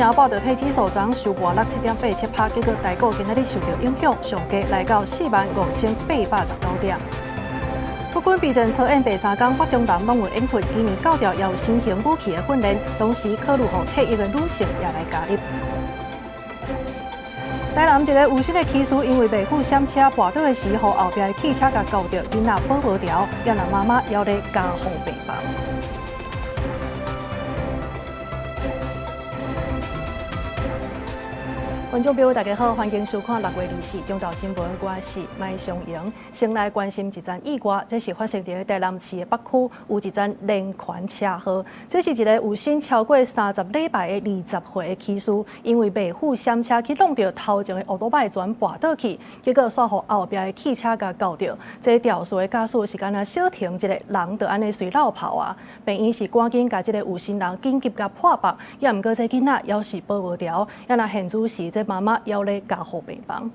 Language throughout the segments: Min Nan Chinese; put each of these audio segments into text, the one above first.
城跋著体指数昨收盘6.7.87趴，结果台股今仔日受著影響，上低來到45,819點。國軍備戰操演第三工，北中南攏有演出，今年九條有新型武器的訓練，同時考慮予退役的女性也來加入。台南一个有身的騎士，因為袂赴閃車跋倒的時，予後壁的汽車共鉤著，囡仔保無牢，也若媽媽猶咧加護病房。觀眾朋友，大家好，歡迎收看6月24中晝新聞，我是麥尚瑩。先來關心一樁意外，這是發生佇台南市的北區，有一樁連環車禍。這是一个有身超過30禮拜的20歲的騎士，因為袂赴閃車去挵著頭前的歐多擺全跋倒去，結果煞予後壁的汽車共鉤著。這肇事的駕駛是干焦小停一下，人就按呢隨落跑啊。病院是趕緊共這个有身人緊急共破腹，也毋過這囡仔猶是保無牢。也若現此時，這媽媽猶咧加護病房。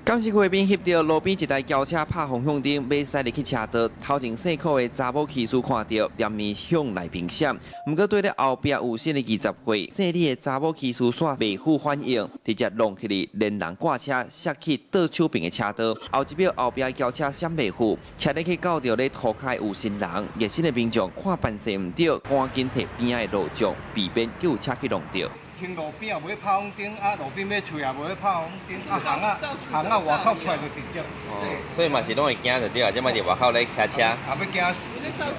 監視器邊翕著路邊一台轎車拍方向燈，欲駛入去車道，頭前細箍的查某騎士看著，連連向內邊閃。毋過對咧後壁有身的20歲姓李的查某騎士煞袂赴反應，直接挵起來連人掛車，摔去倒手邊的車道。後一秒後壁的轎車閃袂赴，車咧去鉤著咧塗跤的有身人，熱心的民眾看辦勢毋對，趕緊提邊仔的路障，避免叫車去挵著。停路邊也袂拍紅燈，啊路邊欲揣也袂拍紅燈，啊巷仔巷仔外口出來就直接。哦，所以嘛是攏會驚就對啊，這擺佇外口咧騎車。也欲驚死。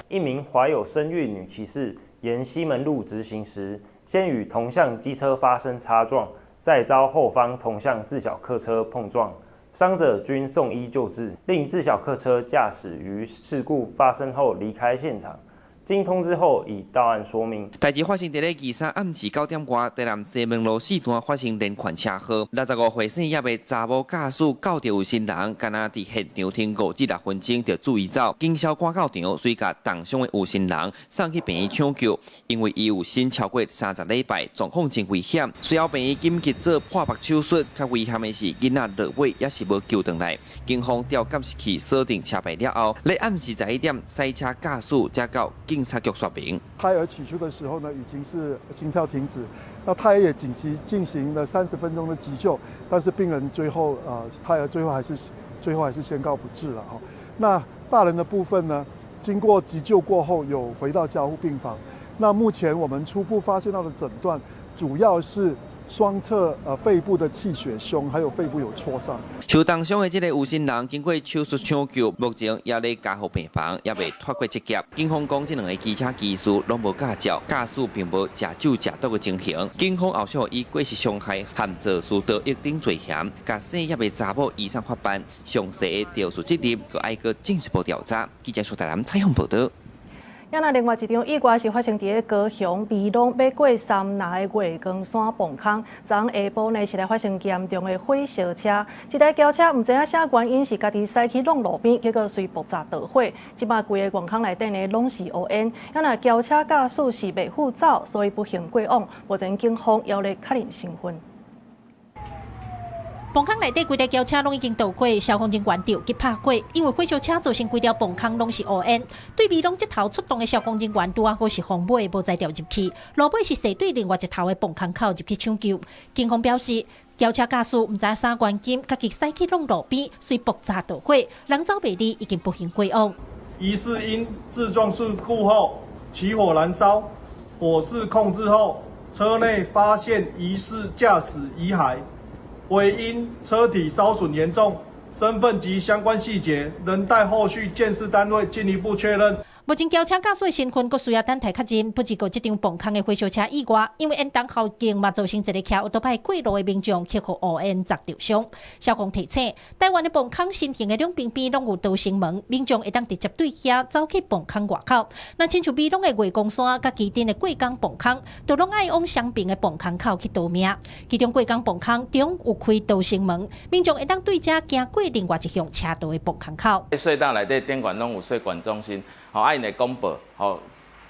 一名懷有身孕女騎士沿西門路直行時，先與同向機車發生擦撞，再遭後方同向自小客車碰撞，傷者均送醫救治。另自小客車駕駛於事故發生後離開現場。經通知後，已到案說明。代誌發生佇咧23暗時9點外，台南西門路四段發生連環車禍。65歲姓葉的查某駕駛鉤著有身人，敢若佇現場停5至6分鐘就注意走。警消趕到場，隨共重傷的有身人送去病院搶救，因為伊有身超過30禮拜，狀況真危險。隨後病院緊急做破腹手術，較遺憾的是，囡仔落尾也是無救轉來。警方調監視器鎖定車牌了後，咧暗時11點，賽車駕駛才到警察局說明。胎兒取出的時候呢，已經是心跳停止。那胎兒也緊急進行了30分鐘的急救，但是病人最後，胎兒最後還是宣告不治了哈。那大人的部分呢，經過急救過後，有回到加護病房。那目前我們初步發現到的診斷，主要是雙側肺部的氣血胸，還有肺部有挫傷。受重傷的這个有身人經過手術搶救，目前也咧加護病房，也未脫過這劫。警方講，這兩个機車騎士攏無駕照，駕駛並無食酒食毒的情形。警方後續以過失傷害和肇事逃逸等罪嫌，共姓葉的查某移送法辦，詳細的肇事責任，閣愛閣進一步調查。記者蘇台南採訪報導。啊，那另外一場意外是發生佇咧高雄美濃欲過杉林的月光山磅空，昨下晡呢是來發生嚴重的火燒車，一台轎車毋知影啥原因是家己駛去挵路邊，結果隨爆炸著火，這擺規个戇空內底呢攏是烏煙。啊，若轎車駕駛是袂赴走，所以不幸過往，目前警方猶咧確認身份。磅空內底規台轎車攏已經著火，消防人員著急拍火，因為火燒車造成規條磅空攏是烏煙。對美濃這頭出動的消防人員拄仔好是風尾，無才調入去，路尾是踅對另外一頭的磅空口入去搶救。警方表示，轎車駕駛毋知啥原因，家己駛去挵路邊，隨爆炸著火，人走袂離，已經不幸過往。疑似因自撞事故後起火燃燒，火勢控制後，車內發現疑似駕駛遺骸。惟因車體燒損嚴重，身份及相關細節仍待後續鑑識單位進一步確認。目前轎車駕駛的身份閣需要等待確認。不過，這場磅空的火燒車意外，因為煙囱效應嘛，造成一个騎歐多擺過路的民眾去予烏煙砸著傷。消防提醒，台灣的磅空新型的兩邊邊攏有逃生門，民眾會當直接對遐走去磅空外口。若親像美濃的月光山佮旗津的過江磅空，都攏愛往雙爿的磅空口去逃命。其中過江磅空中有開逃生門，民眾會當對遮行過另外一向車道的磅空口。隧道內底頂懸攏有稅管中心。吼，啊，𪜶會廣播，吼，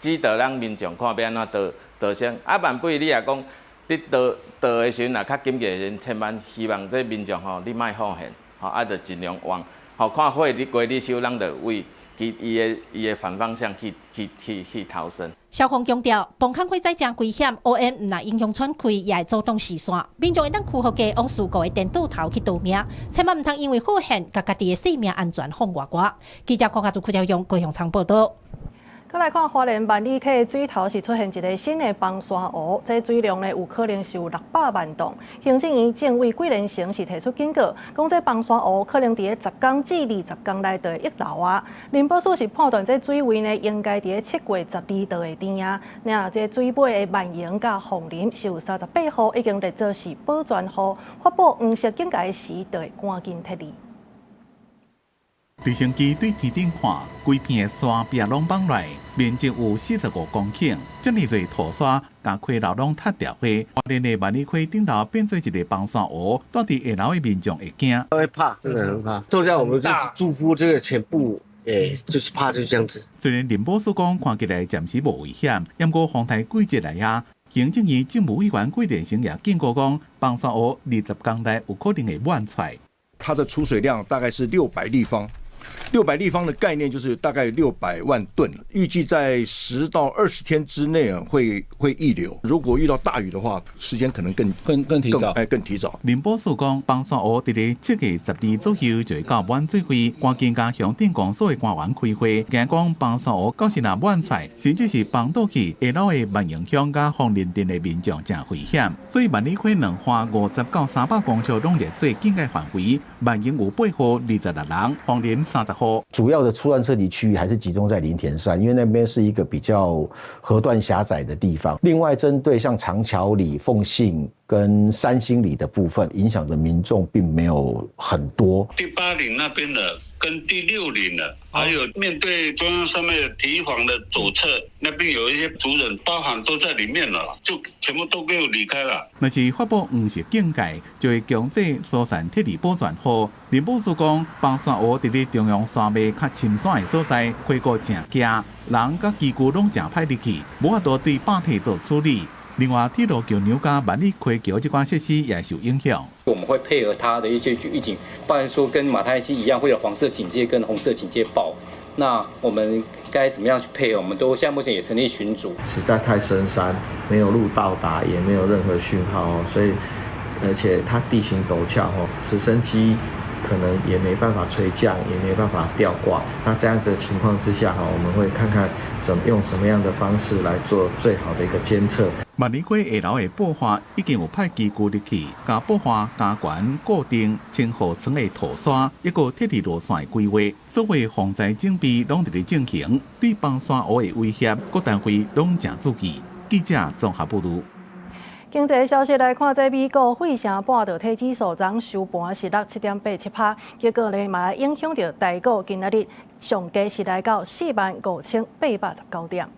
指導咱民眾看欲按怎逃逃生。啊，萬不你若講佇逃逃的時陣，若較緊急的時陣，千萬希望這民眾吼，你莫放棄，吼，啊，就盡量往，吼，看火佇過你手，咱就為去伊的伊的反方向去去去去逃生。消防強調，磅空火災誠危險，烏煙毋但影響喘氣，也會阻擋視線。民眾會當屈服家往事故的顛倒頭去逃命，千萬毋通因為好險，共家己的性命安全放外掛。記者郭家祖、屈朝勇高雄場報道。閣來看花蓮萬里溪的水頭是出現一个新的崩山湖，這水量呢有可能是有600萬噸。行政院政委桂連成是提出警告，講這崩山湖可能佇咧10工至20工內就會溢流啊。林保署是判斷這水位呢應該佇咧7月12就會甜啊。那這水尾的萬榮佮鳳林是有38戶已經列做是保全戶，發布黃色警戒時就會趕緊撤離。直升機對天頂看，規片的山壁攏崩來，面積有45公頃，遮爾濟土沙共溪流攏塌掉去，花蓮的萬里溪頂頭變做一个崩山湖，蹛佇下流的民眾會驚。會怕，真的很怕。就像我們就住戶這個全部，就是怕就這樣子。雖然林保署講看起來暫時無危險，毋過風台季節來啊，行政院政務委員桂連成也警告講，崩山湖20工內有可能會滿出來。它的儲水量大概是六百立方。600立方的概念就是大概600萬噸，預計在10到20天之內啊會溢流。如果遇到大雨的話，時間可能更更提早，哎，更提早。林保署講，崩山湖佇咧7月12左右就會到滿水位，趕緊共鄉鎮公所的官員開會，驚講崩山湖到時若滿出，甚至是崩倒去，下流的萬榮鄉佮鳳林鎮的民眾誠危險。所以萬里溪兩岸50到300公尺攏列做警戒範圍，萬榮有八戶26人，鳳林30戶。主要的疏散撤離區域還是集中在林田山，因為那邊是一個比較河段狹窄的地方。另外，針對像長橋里、鳳信跟三星里的部分，影響的民眾並沒有很多。第八嶺那邊的跟第六嶺的，還有面對中央山脈堤防的左側那邊有一些族人，包含都在裡面了，就全部都給我離開了。若是發布黃色警戒，就會強制疏散撤離保全戶。林保署講，崩山湖佇咧中央山脈較深山的所在，溪谷誠狹，人佮機具攏誠歹入去，無法度對壩體做處理。另外，鐵路橋梁佮萬里溪橋這款設施也受影響。我們會配合它的一些預警，包含說跟馬太溪一樣，會有黃色警戒跟紅色警戒報。那我們該怎麼樣去配合？我們都現在目前也成立群組。實在太深山，沒有路到達，也沒有任何訊號，所以而且它地形陡峭，直升機可能也沒辦法垂降，也沒辦法吊掛。那這樣子的情況之下，我們會看看怎麼用什麼樣的方式來做最好的一個監測。萬里溪下流的補化已經有派機具入去，共補化加懸固定清河床的土沙，抑閣撤離路線的規劃，所有防災準備攏佇咧進行，對崩山湖的威脅，各單位攏誠注意。記者綜合報導。經濟消息來看，這美國費城半導體指數昨收盤是落7.87%，結果呢嘛影響著台股今仔日上低是來到45,819點。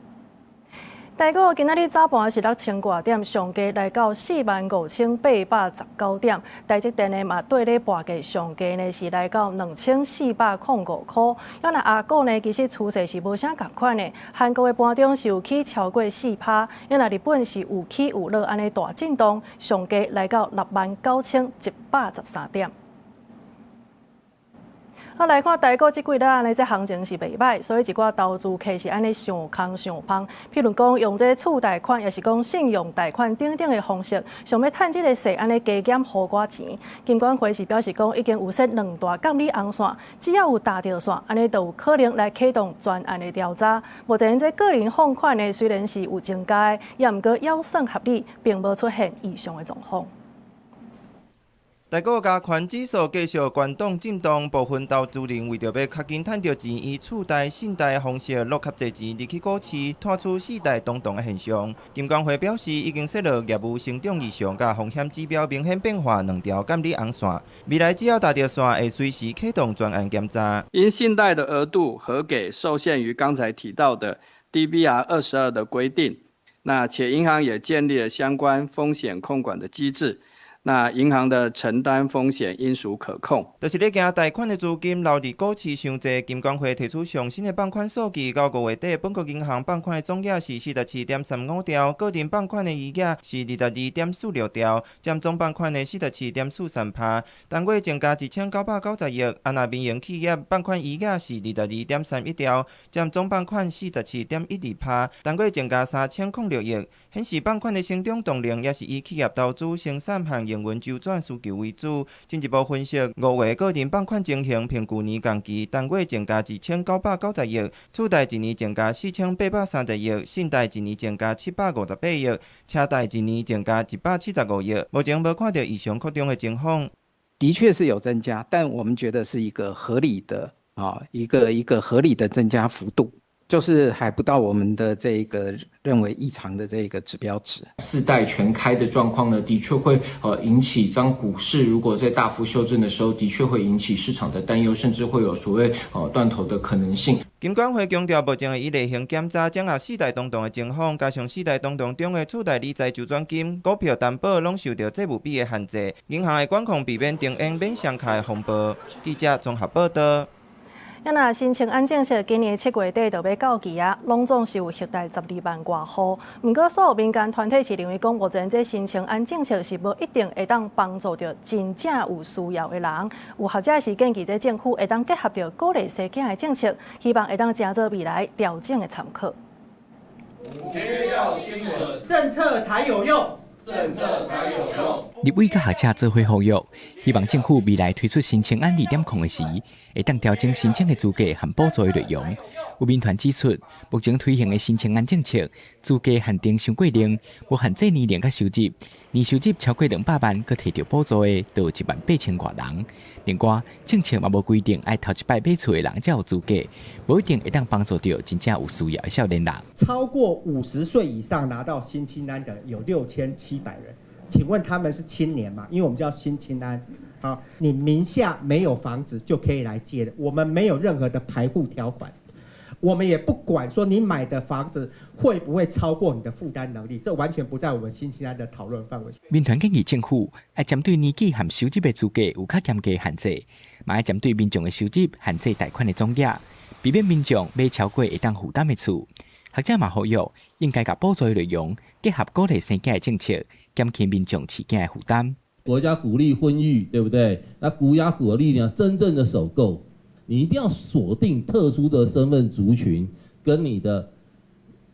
台股今仔日早盤是落千外點，上低來到45,819點。台積電呢嘛綴咧盤價上低呢是來到2405塊。啊若亞股呢其實趨勢是無啥仝款的，韓國的盤中是有起超過4%，啊若日本是有起有落按呢大震盪，上低來到69,113點。啊，來看台股這幾日按呢，這行情是袂䆀，所以一寡投資客是按呢想空想芳。譬如講，用這厝貸款，抑是講信用貸款等等的方式，想欲趁這个勢按呢加減予寡錢。金管會是表示講，已經有設兩大監理紅線，只要有踏著線，按呢就有可能來啟動專案的調查。目前這個人放款呢，雖然是有增加，也毋過猶算合理，並無出現異常的狀況。台股加權指數繼續懸檔震盪，部分投資人為著欲較緊趁著錢，以厝貸、信貸方式落較濟錢入去股市，拖出四大動盪的現象。金管會表示，已經設落業務成長異常佮風險指標明顯變化兩條監理紅線，未來只要踏著線，會隨時啟動專案檢查。因信貸的額度核給受限於剛才提到的 DBR 22的規定，那且銀行也建立了相關風險控管的機制。那銀行的承擔風險應屬可控。就是咧驚貸款的資金留佇股市傷濟，金管會提出上新的放款數據，到5月底，本國銀行放款的總額是47.35兆，個人放款的餘額是22.46兆，佔總放款的47.43%。單月增加1990億。啊，若民營企業放款餘額是22.31兆，佔總放款47.12%，單月增加3006億。顯示放款的成長動力也是以企業投資、生產和營運週轉需求為主。進一步分析，5月個人放款情形，憑舊年同期單月增加2990億，次貸一年增加4830億，信貸一年增加758億，車貸一年增加175億。目前無看到異常擴張的情況。的確是有增加，但我們覺得是一個合理的啊，一個合理的增加幅度。就是還不到我們的這個認為異常的這個指標值。四貸全開的狀況呢，的確會引起當股市如果在大幅修正的時候，的確會引起市場的擔憂，甚至會有所謂斷頭的可能性。金管會強調，目前會以例行檢查掌握四大動盪的情況，加上四大動盪中的次貸理財週轉金、股票擔保攏受著債務比的限制，銀行的管控避免停用免雙卡的風暴。記者綜合報道。啊，若新青安政策今年7月底就欲到期啊，攏總是有額貸12萬外戶。毋過，所有民間團體是認為講，目前這新青安政策是無一定會當幫助著真正有需要的人。有學者是建議，這政府會當結合著鼓勵生囝的政策，希望會當成做未來調整的參考。政策才有用。政策才有用。立委佮學者做伙呼籲，希望政府未來推出新青安2.0的時，會當調整申請的資格和補助的內容。有民團指出，目前推行的新青安政策，資格限定傷過硬，無限制年齡佮收入，年收入超過200萬，閣提著補助的，就有1萬8千外人。另外，政策嘛無規定愛頭一擺買厝的人才有資格，無一定會當幫助著真正有需要的少年人。超過50歲以上拿到新青安的有6700人，請問他們是青年嗎？因為我們叫新青安，好，你名下沒有房子就可以來借的，我們沒有任何的排富條款，我們也不管說你買的房子會不會超過你的負擔能力，這完全不在我們新青安的討論範圍。民團建議政府愛針對年紀和收入的資格有較嚴格限制，嘛愛針對民眾的收入限制貸款的總額，避免民眾買超過會當負擔的厝。學者嘛呼籲，應該共補助的內容結合鼓勵生囝的政策，減輕民眾飼囝的負擔。國家鼓勵婚育，對不對？那國家鼓勵呢？真正的首購，你一定要鎖定特殊的身份族群，跟你的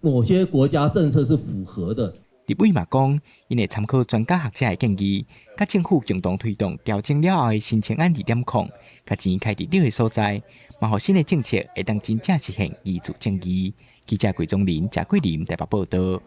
某些國家政策是符合的。立委嘛講，𪜶會參考專家學者的建議，佮政府共同推動調整了後的新青安2.0，共錢開佇對的所在，嘛予新的政策會當真正實現居住正義。記者桂宗林、賈桂林台北報道。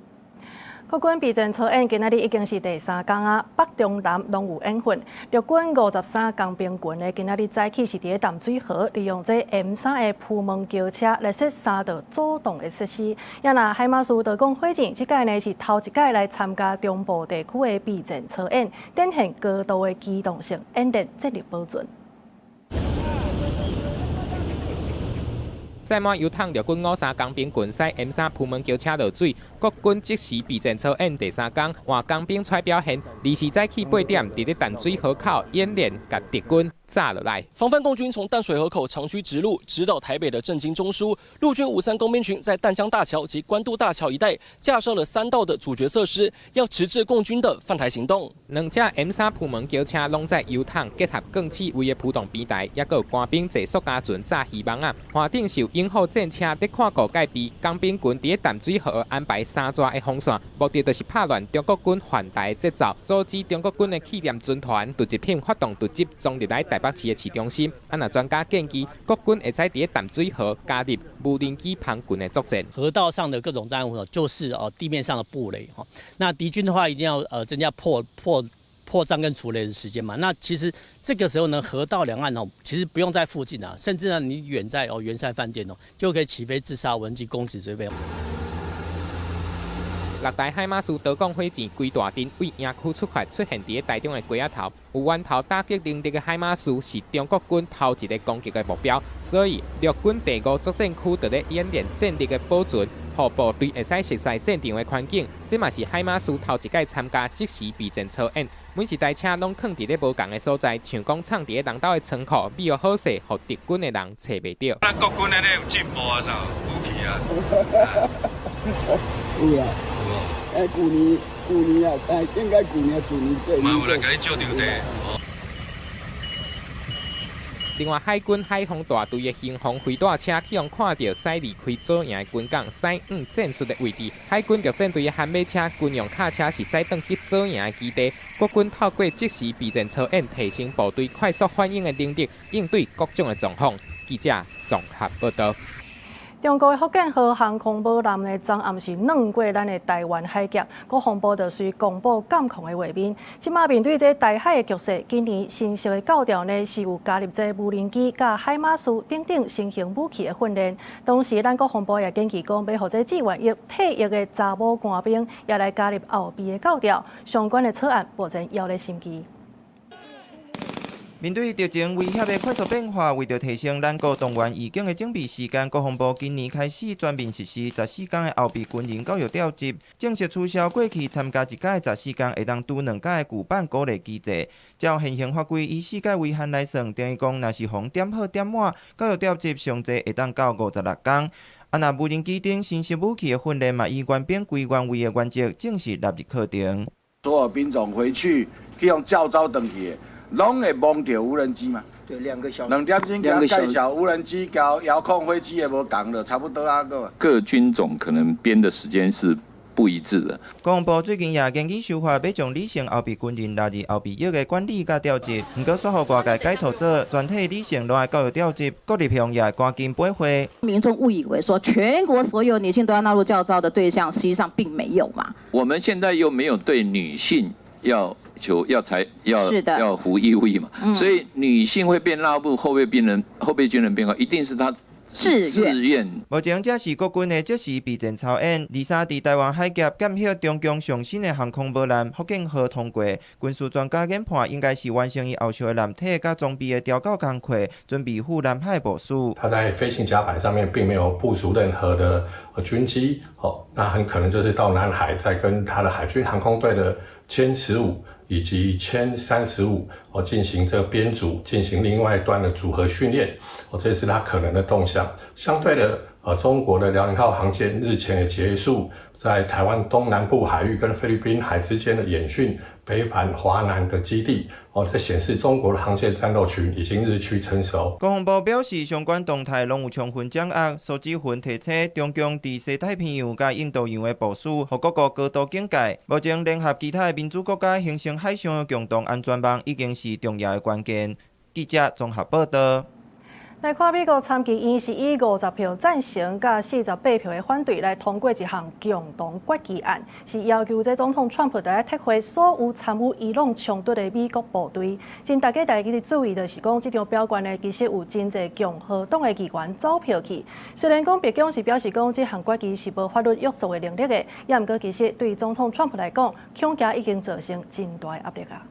國軍備戰操演今仔日已經是第三工啊，北中南攏有演訓。陸軍53工兵群的今仔日早起是佇咧淡水河，利用這 M3的鋪門轎車來設三道主動的設施。也若海馬斯導彈火箭，這屆呢是頭一屆來參加中部地區的備戰操演，展現高度的機動性，演練戰力保存。載滿油桶陸軍53工兵群駛 M3鋪門轎車落水，國軍即時備戰操演第三工，換工兵出表現。24早起8點，佇咧淡水河口演練，共敵軍炸落來。防範共軍從淡水河口長驅直入，直搗台北的政經中樞。陸軍53工兵群在淡江大橋及關渡大橋一帶架設了3道的阻絕設施，要遲滯共軍的犯台行動。兩隻 M3鋪門轎車攏載油桶，結合鋼刺圍的浮動平台，抑閣有官兵坐塑膠船炸魚網仔。岸頂是有鷹號戰車佇看顧戒備，工兵群佇咧淡水河安排3座的防線，目的就是拍亂中國軍犯台的節奏，阻止中國軍的氣焰軍團突擊品發動突擊，衝入來台北市的市中心。啊，若專家建議，國軍會使佇咧淡水河加入無人機防群的作戰。河道上的各種障礙物，就是地面上的布雷哈。那敵軍的話，一定要增加破障跟除雷的時間嘛。那其實這個時候呢，河道兩岸哦，其實不用在附近啊，甚至呢，你遠在圓山飯店哦，就可以起飛自殺無人機攻擊這邊。六台海馬斯導彈火箭規大陣對營區出發，出現佇咧台中的街仔頭。有源頭打擊能力的海馬斯是中國軍頭一個攻擊的目標，所以陸軍第5作戰區佇咧演練戰力的保存，予部隊會使熟悉戰場的環境。這嘛是海馬斯頭一擺參加即時備戰操演，每一台車攏囥佇咧無仝的所在，像講藏佇咧人兜的倉庫，秘予好勢，予敵軍的人揣袂著。咱國軍的咧有進步啊，啥武器啊？有啊，欸，舊年舊年啊，欸，應該舊年、去年對。嘛有來共你借場地。另外，海軍海防大隊的巡防飛彈車去予看著駛離開左營的軍港，駛往戰術的位置。海軍陸戰隊的悍馬車、軍用卡車是駛轉去左營的基地。國軍透過即時備戰操演，提升部隊快速反應的能力，應對各種的狀況。記者綜合報導。中國的福建號航空母艦呢，昨暗時轉過咱的台灣海峽，國防部就隨公布監控的畫面。這馬面對這台海的局勢，今年新式的教調呢是有加入這無人機佮海馬斯等等新型武器的訓練。同時，咱國防部也建議講，欲予這志願役退役的查某官兵也來加入後備的教調。相關的草案目前猶咧審議。面對敵情威脅的快速變化，為著提升咱國動員預警的準備時間，國防部今年開始全面實施14天的後備軍人教育調集，正式取消過去參加一屆14天會當拄兩屆的舊版鼓勵機制。照現行法規，以四屆為限來算，等於講，若是予點好點滿，教育調集上濟會當到56天。啊，若無人機等新式武器的訓練嘛，以原兵歸原位的原則，正式納入課程。所有兵種回去去予教召轉去的，攏會摸著無人機嘛？對，2個小時。2點鐘共伊介紹無人機佮遙控飛機的無仝就差不多啊個。各軍種可能編的時間是不一致的。國防部最近也研究修法，欲將女性後備軍人納入後備役的管理佮調集，毋過煞予外界解讀做全體女性攏愛教育調集，郭立雄也趕緊駁回。民眾誤以為說全國所有女性都要納入教召的對象，實際上並沒有嘛。我們現在又沒有對女性要求要才要要服義務役嘛，所以女性會變納入後備軍人，後備軍人編號，一定是她自願。目前這是國軍的即時備戰操演，23佇台灣海峽檢獲中共上新的航空母艦福建號通過。軍事專家研判，應該是完成伊後續的艦體佮裝備的調校工課，準備赴南海部署。他在飛行甲板上面並沒有部署任何的軍機，哦，那很可能就是到南海，再跟他的海軍航空隊的殲十五以及殲三十五哦進行這個編組，進行另外一段的組合訓練，哦，這是他可能的動向。相對的，中國的遼寧號航艦日前也結束在台灣東南部海域跟菲律賓海之間的演訓，北返華南的基地。哦，這顯示中國的航線戰鬥群已經日趨成熟。國防部表示，相關動態攏有充分掌握。蘇志雲提醒，中共佇西太平洋佮印度洋的部署，予各國高度警戒。目前聯合其他的民主國家形成海上的共同安全網，已經是重要的關鍵。記者綜合報導。來看美國參議院是以50票贊成，佮48票的反對來通過一項共同決議案，是要求這總統川普著愛撤回所有參與伊朗衝突的美國部隊。真大家大家注意就是講，這場表決呢，其實有真濟共和黨的議員走票去。雖然講白宮是表示講這項決議是無法律約束的能力的，也毋過其實對總統川普來講，恐驚已經造成真大的壓力啊。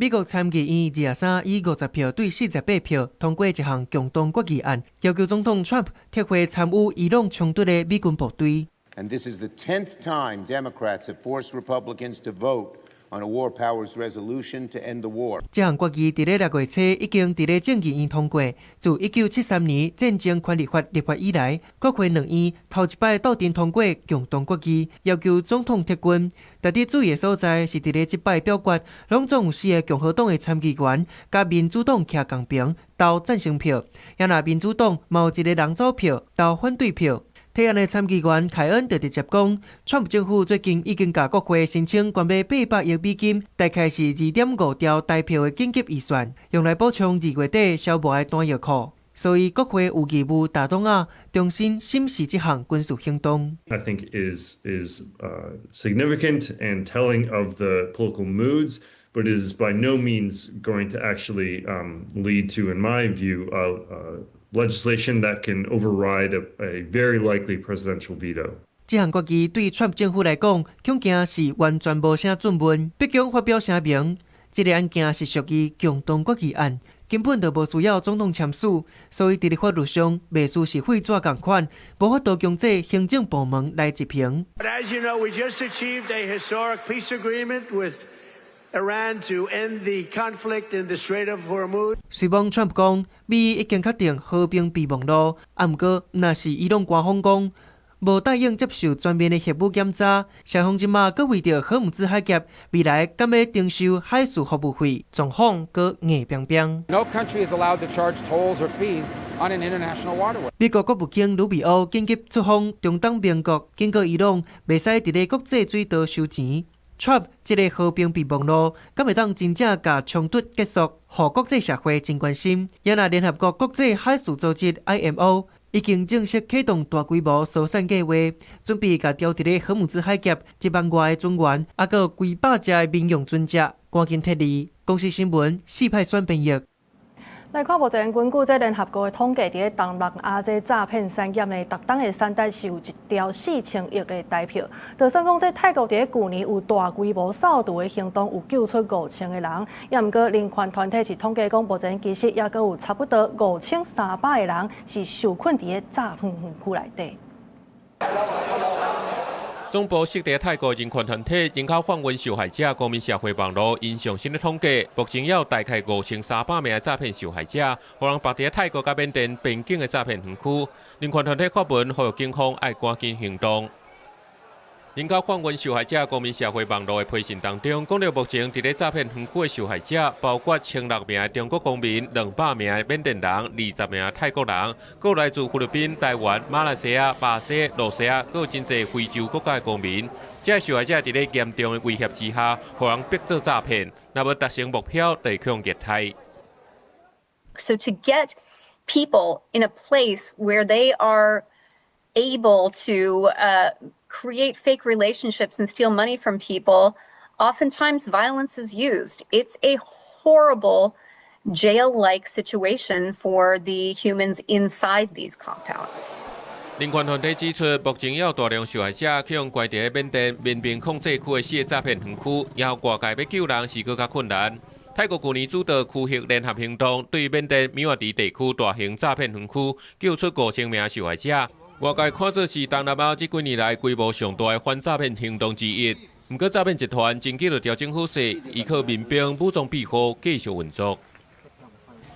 美國參議院23以50票對48票通過一項共同決議案，要求總統川普撤回參與伊朗衝突的美軍部隊。 And this is the 10th time Democrats have forced Republicans to vote on a war powers resolution to end the war. 這項決議佇咧6月初已經佇咧眾議院通過。自1973年戰爭權力法立法以來，國會兩院頭一擺鬥陣通過共同決議，要求總統撤軍。值得注意的所在是，佇咧這擺表決，攏總有四個共和黨的參議員佮民主黨徛仝爿投贊成票，也若民主黨嘛有一个人走票投反對票。提案的參議員凱恩就直接講，川普政府最近已經共國會申請懸欲800億美金，大概是2.5兆台幣的緊急預算，用來補充2月底消無的彈藥庫。所以國會有義務大黨仔重新審視這項軍事行動。 I think is significant and telling of the political moods, but is by no means going to actually lead to, in my view, legislation that can override a very likely presidential veto. 這項決議對川普政府來講，恐驚是完全無啥準備。白宮發表聲明，這个案件是屬於共同決議案，根本就無需要總統簽署，所以佇咧法律上袂輸是廢紙仝款，無法度強制行政部門來執行。 But as you know, we just achieved a historic peace agreement with Iran to end the conflict in the Strait of Hormuz. 雖罔川普講，美伊已經確定和平備忘錄，啊，毋過若是伊朗官方講無答應接受全面的核武檢查，雙方這馬閣為著荷姆茲海峽未來敢欲徵收海事服務費，狀況閣硬冰冰。 No country is allowed to charge tolls or fees on an international waterway. 美國國務卿魯比歐緊急出訪中東盟國，警告伊朗袂使佇咧國際水道收錢。川普這个和平備忘錄，敢會當真正共衝突結束，予國際社會真關心。也若聯合國國際海事組織 IMO 已經正式啟動大規模疏散計劃，準備共牢佇咧荷姆茲海峽1萬外个船員，猶閣有幾百隻的民用船隻趕緊撤離。公視新聞四派選編譯。來看目前根據這聯合國的統計，佇咧東南亞這詐騙產業呢，逐冬的產值是有一兆4000億的台票。就算講這泰國佇咧舊年有大規模掃毒的行動，有救出5000個人，也毋過人權團體是統計講，目前其實猶閣有差不多5300個人是受困佇咧詐騙園區內底。總部設佇泰國人權團體人口販運受害者公民社會網路，𪜶上新的統計，目前有大概5300名的詐騙受害者，予人縛佇泰國佮緬甸邊境的詐騙園區。人權團體發文呼籲警方愛趕緊行動。人口販運受害者公民社會網路的批信當中，講著目前佇咧詐騙園區的受害者，包括1600名的中國公民、200名的緬甸人、20名泰國人，閣有來自菲律賓、台灣、馬來西亞、巴西、露西亞，閣有真濟非洲國家的公民。這受害者佇咧嚴重的威脅之下，予人逼做詐騙，若無達成目標，就會予人虐待。 So to get people in a place where they are able to create fake relationships and steal money from people, oftentimes violence is used. It's a horrible jail-like situation for the humans inside these compounds. 人權團體指出，目前有大量受害者去予關佇緬甸民兵控制區的四个詐騙園區，然後外界欲救人是閣較困難。泰國舊年主導區域聯合行動，對緬甸米瓦迪地區大型詐騙園區救出5000名受害者。外界看做是東南亞這幾年來規模上大的反詐騙行動之一。毋過詐騙集團真緊就調整好勢，依靠民兵武裝庇護繼續運作。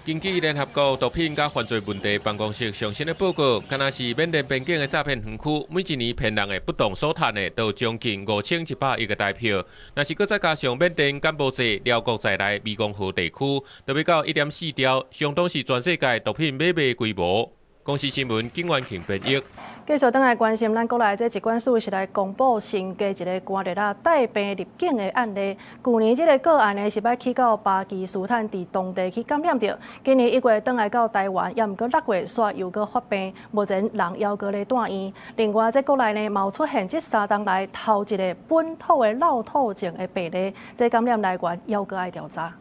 根據聯合國毒品佮犯罪問題辦公室上新的報告，敢若是緬甸邊境的詐騙園區，每一年騙人的不當所趁的，都將近5100億个台票。若是閣再加上緬甸、柬埔寨、寮國在內湄公河地區，就欲到1.4兆，相當是全世界毒品買賣規模。公視新聞景元慶編譯。繼續轉來關心咱國內這疾管署是來公布新加一个寒熱仔帶病入境的案例。舊年這个個案呢是欲去到巴基斯坦，佇當地去感染著。今年1月轉來到台灣，也毋過6月煞又閣發病，目前人猶閣咧住院。另外，這國內呢嘛有出現這3冬來頭一个本土的落吐症的病例，這感染來源猶閣愛調查。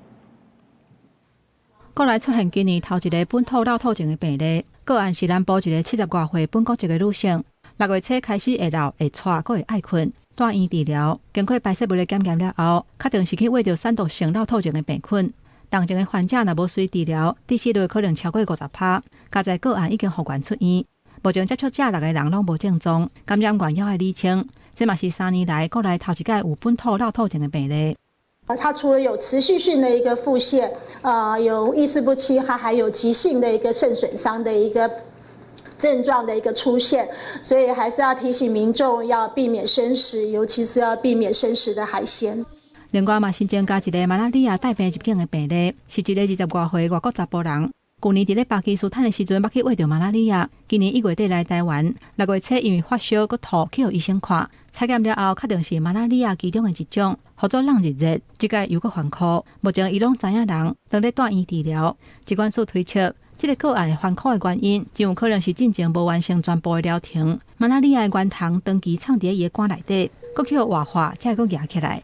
國內出現今年頭一个本土落吐症的病例。個案是南部一個70外歲本國籍的女性，6月初開始會老、會喘、閣會愛睏，住院治療，經過排泄物的檢驗了後，確定是去餵著散毒性落吐症的病菌。重症的患者若無隨治療，致死率可能超過50%。佳哉個案已經復原出院，目前接觸者6個人攏無症狀，感染源猶愛釐清。這嘛是3年來國內頭一擺有本土落吐症的病例。它除了有持續性的一個腹瀉，有意識不清，它還有急性的一個腎損傷的一個症狀的一個出現，所以還是要提醒民眾要避免生食，尤其是要避免生食的海鮮。另外嘛，新增加一个馬來西亞帶病入境的病例，是一個20外歲外國查埔人。舊年佇咧巴基斯坦的時陣，捌去穢著馬來西亞。今年1月底來台灣，6月初因為發燒閣吐，去予醫生看，採檢了後，確定是馬來西亞其中的一種，號做冷熱熱，這擺又閣犯科。目前伊攏知影人，當咧住院治療。疾管署推測，這个個案犯科的原因，真有可能是進前無完成全部的療程。馬來西亞的源頭長期藏佇伊的肝內底，閣去予活化，才會閣蜈起來。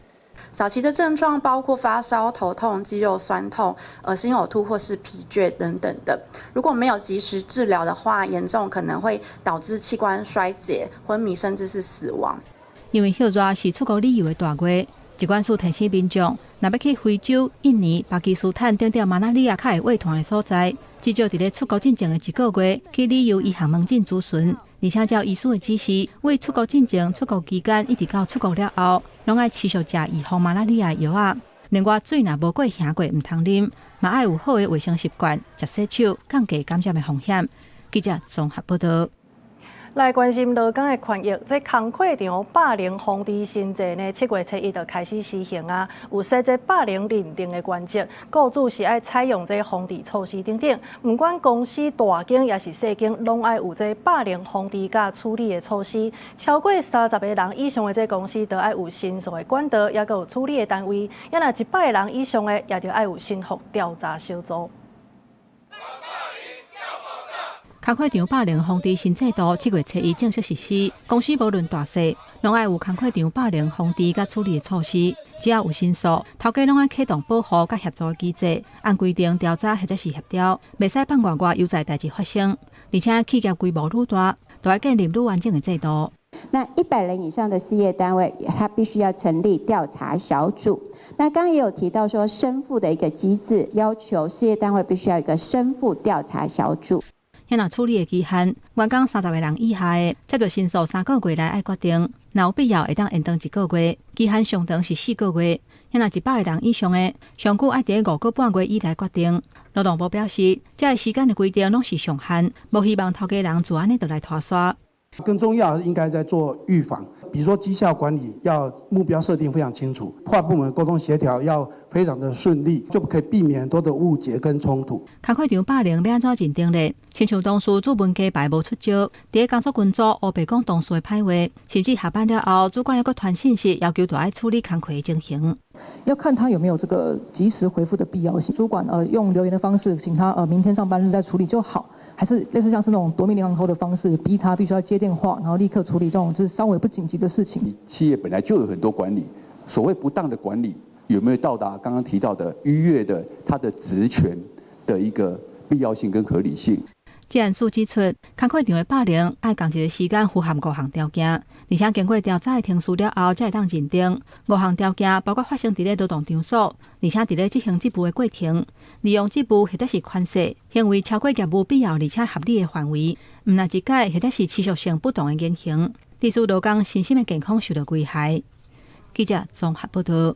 早期的症狀包括發燒、頭痛、肌肉痠痛、噁心、嘔吐或是疲倦等等的。如果沒有及時治療的話，嚴重可能會導致器官衰竭、昏迷，甚至是死亡。因為暑熱是出國旅遊的大月，疾管署提醒民眾，若欲去非洲、印尼、巴基斯坦等等馬來西亞較會穢團的所在，至少佇咧出國進前的一個月去旅遊醫學門診諮詢，而且照醫師的指示，為出國進前、出國期間一直到出國了後，攏愛持續食預防馬來西亞藥仔。另外，水若無過行過，毋通啉，嘛愛有好的衛生習慣，捷洗手，降低感染的風險。記者綜合報道。來關心勞工的權益，這工課場霸凌防治新制呢，7月初一就開始施行啊。有設這霸凌認定的原則，雇主是愛採用這防治措施等等。毋管公司大間抑是細間，攏愛有這霸凌防治佮處理的措施。超過30個人以上的這公司，就愛有申訴的管道，抑閣有處理的單位。抑若100個人以上的，也著愛有申復調查小組。工課場霸凌防治新制度7月初一正式實施，公司無論大細，攏愛有工課場霸凌防治佮處理的措施。只要有申訴，頭家攏愛啟動保護佮協助機制，按規定調查或者是協調，袂使放外外猶在代誌發生。而且企業規模愈大，就愛建立愈完整的制度。那100人以上的事業單位，他必須要成立調查小組。那剛剛也有提到說，申復的一個機制，要求事業單位必須要一個申復調查小組。遐若處理的期限，員工30個人以下的，接著申訴3個月內愛決定，若有必要會當延長一個月，期限上長是4個月。遐若100個人以上的，上久愛佇5個半月以內決定。勞動部表示，這个時間的規定攏是上限，無希望頭家人做按呢就來拖沙。更重要應該在做預防，比如說績效管理要目標設定非常清楚，跨部門溝通協調要非常的順利，就可以避免很多的誤解跟衝突。工課場霸凌欲按怎認定咧？親像同事注文雞排無出招，佇工作群組烏白講同事的歹話，甚至下班了後，主管猶閣傳訊息要求著愛處理工課的情形。要看他有沒有這個及時回覆的必要性。主管用留言的方式，請他明天上班日再處理就好。還是類似像是那種奪命連環 call 的方式，逼他必須要接電話，然後立刻處理這種就是稍微不緊急的事情。企業本來就有很多管理，所謂不當的管理，有沒有到達剛剛提到的逾越的他的職權的一個必要性跟合理性？這案數指出，工課場的霸凌愛仝一个時間符合五項條件，而且經過調查的程序了後，才會當認定。五項條件包括發生佇咧勞動場所，而且佇咧執行職務的過程，利用職務或者是權勢行為超過業務必要而且合理的範圍，毋但一擺或者是持續性不當的言行，致使勞工身心的健康受到危害。記者綜合報道。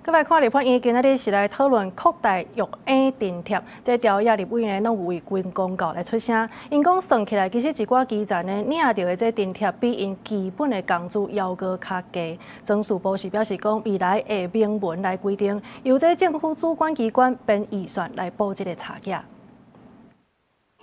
閣來看立法院今仔日是來討論擴大育嬰津貼，這朝野立委呢攏有為軍公教來出聲。𪜶講算起來，其實一寡基層呢領著的這津貼比𪜶基本的工資猶閣較低。莊士博是表示講，未來會明文來規定，由這政府主管機關編預算來補這个差額。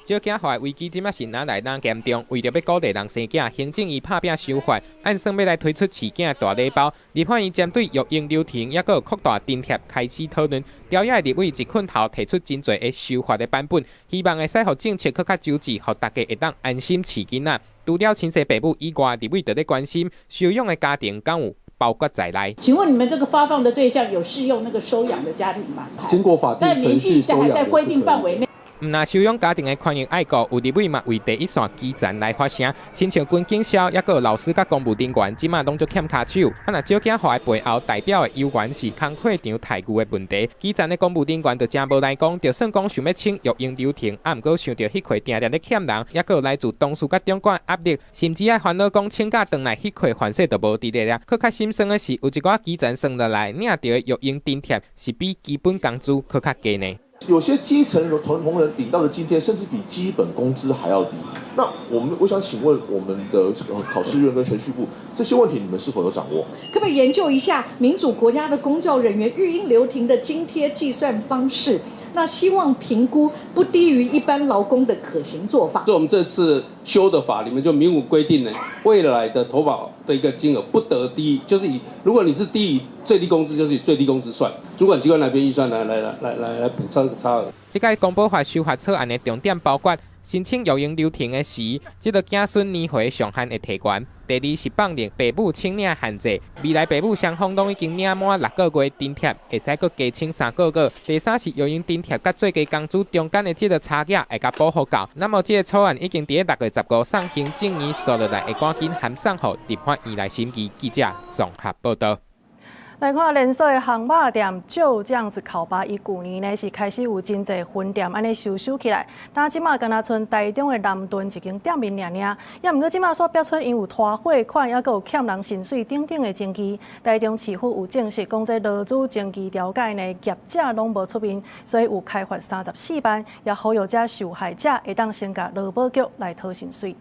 少子化危機這馬是愈來愈嚴重，為著欲鼓勵人生囝，行政院拍拚修法，按算欲來推出飼囝大禮包。立法院針對育嬰流程，抑閣擴大津貼開始討論。朝野立委一困頭提出真濟个修法的版本，希望會使予政策閣較周至，予大家會當安心飼囡仔。除了親生父母以外，立委就咧關心收養的家庭敢有包括在內。請問你們這個發放的對象有適用那個收養的家庭嗎？經過法定程序收養在規定範圍內。毋若收養家庭的權益愛顧，有立委嘛為第一線基層來發聲，親像軍警消，抑閣有老師佮公務人員，這馬攏足欠跤手。啊，若少子化的背後代表的猶原是工課場待遇的問題。基層的公務人員就誠無奈講，就算講想欲請育嬰流程，啊，毋過想著彼塊定定咧欠人，抑閣有來自同事佮長官壓力，甚至愛煩惱講請假轉來彼塊飯勢就無佇咧了。閣較心酸的是，有一寡基層算落來領著的育嬰津貼是比基本工資閣較低呢。有些基層同仁領到的津貼，甚至比基本工資還要低。那我們我想請問我們的這個考試院跟銓敘部，這些問題你們是否有掌握？可不可以研究一下民主國家的公教人員育嬰留停的津貼計算方式？那希望評估不低於一般勞工的可行做法。這我們這次修的法裡面就明文規定呢，未來的投保的一個金額不得低，就是以如果你是低於最低工資，就是以最低工資算。主管機關來編預算來來來來來來補差這個差額。這屆公保法修法草案的重點包括申請育嬰留停的時，這个子孫年歲上限會提懸。第二是放任爸母請領限制，未來爸母雙方攏已經領滿6個月津貼，會使閣加請3個月。第三是育嬰津貼佮最低工資中間的這个差額會共補予夠。那麼這个草案已經佇6月15送行政院，煞落來會趕緊函送予立法院來審議。記者綜合報道。來看連鎖的烘肉店椒醬一口肉，伊舊年呢是開始有真濟分店按呢收收起來，但這馬敢若賰台中的南屯一間店面爾爾，也毋過這馬煞爆出𪜶有拖貨款，猶閣有欠人薪水等等的爭議。台中市府有證實講，這勞資爭議調解呢，業者攏無出面，所以有開罰34萬，也呼籲這受害者會當先共勞保局來討薪水。